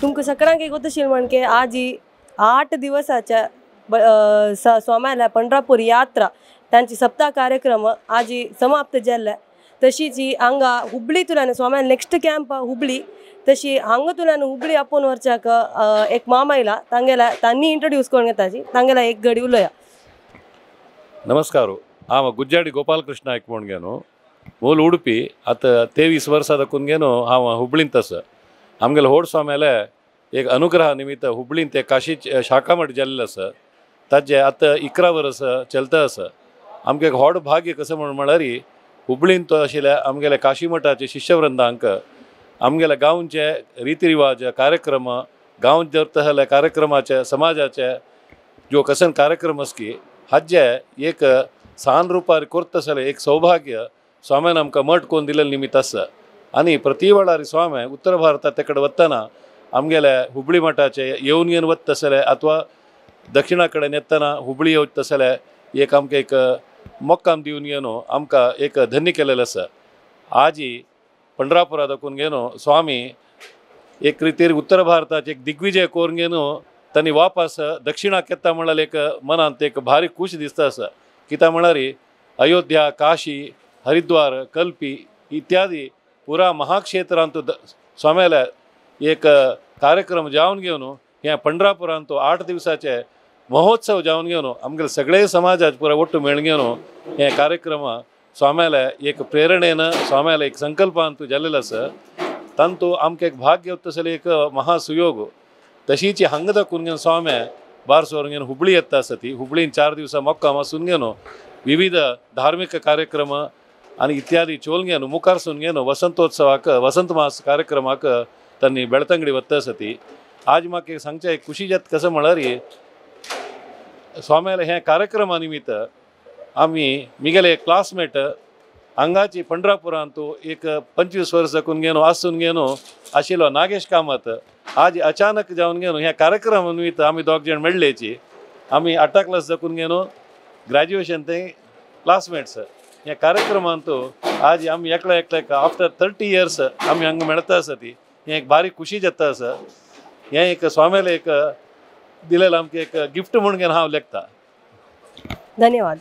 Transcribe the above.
तुमकां सगळ्यांक गोतशील म्हणके आजी 8 दिवसाच्या स्वाम्याला पंढरपूर यात्रा तांची सप्ताह कार्यक्रम आजी समाप्त जाल्ले। तशीच ही हांगा हुबळी तुल्यान स्वाम्यान नेक्स्ट कॅम्प हुबळी तशी हांगा तुल्यान हुबळी आपोवन व्हरच्याक एक मामायला तांगेला तांणी इंट्रोड्यूस करून घेताची तांगेला एक घडी उलया। नमस्कार, हांव गुज्जाडी गोपालकृष्ण नायक म्हणगेनो, मूल उडपी। आतां 23 वर्सां दाखून हांव हुबळींत आसा। आमगेले होड स्वाम्याले एक अनुग्रह निमित्त हुबळींत ते काशी शाखा मठ जाल्लें आसा, ताजें आतां 11 वर्सां चलता आसा। आमगे एक व्हड भाग्य कसो म्हण म्हळ्यार हुबळींत आशिल्ल्या आमगेल्या काशी मठाचे शिष्यवृंदांक आमगेल्या गांवचे रितीरिवाज कार्यक्रम, गांव जर जाल्यार कार्यक्रमाचे समाजाचे ज्यो कसन कार्यक्रम आसकी हाजे एक सान रुपार करता जाल्यार एक सौभाग्य स्वाम्यान आमकां मठ कोन्न दिलेलें निमित्त आसा। आनी प्रति वेळार स्वामी उत्तर भारतात तेकडे वतना आमगेल्या हुबळी मठाचे येवन येवन वता जाल्यार अथवा दक्षिणा कडेन येतना हुबळी येवता जाल्यार एक आमकां एक मोक्काम दिवन घेवन आमकां एक धन्य केलेलें आसा। आजी पंढरापुरा दाखोवन घेवन स्वामी एक रितीर उत्तर भारताचे एक दिग्विजय करून घेवन तांणी वापस दक्षिणाक येता म्हळ्यार एक मनांत एक भारी खूश दिसता आसा। कित्याक म्हळ्यार अयोध्या, काशी, हरिद्वार, कल्पी इत्यादी पुरा महाक्षेत्रांत स्वाम्याला एक कार्यक्रम जावन घेवन ह्या पंढरापुरांत 8 दिवसाचे महोत्सव जावन घेवन आमगेले सगळे समाजात पुरा ಒಟ್ಟು मेळून घेवन हे कार्यक्रम स्वाम्याला एक प्रेरणेन स्वाम्याला एक संकल्पांतू जाल्लेलो आसा। तांतू आमकां एक भाग्य तसले एक महासुयोग। तशीच हांगा दाखोवन घेवन स्वाम्या बारसोर घेवन हुबळी येता आसा ती हुबळीन 4 दिवसां मोक्काम आसून घेवन विविध धार्मिक कार्यक्रम आनी इत्यादी चोल घेवन मुखार सून घेवन वसंतोत्सवाक वसंत मास कार्यक्रमाक तांणी बेळतंगडी वता आसा ती। आज म्हाका एक सांगचें एक खुशी जाता कसो म्हळ्यार स्वाम्याले हे कार्यक्रमा निमित्त आमी मिगेले क्लासमेट हांगाची पंढरापुरांत एक 25 वर्सां दाखून घेवन आसून घेवन आशिल्लो नागेश कामत आज अचानक जावन घेवन ह्या कार्यक्रमा निमित्त आमी दोग जाण मेळ्ळेची। आमी 8 क्लास दाखून घेवन ग्रॅज्युएशन ते क्लासमेट्स ह्या कार्यक्रमांत आज आमी एकल्या एकल्याक आफ्टर 30 इयर्स आमी हांगा मेळता आसा ती हें एक बारीक खुशी जाता आसा। हें एक स्वाम्याले एक दिलेलं आमकां एक गिफ्ट म्हणून हांव लेखता। धन्यवाद।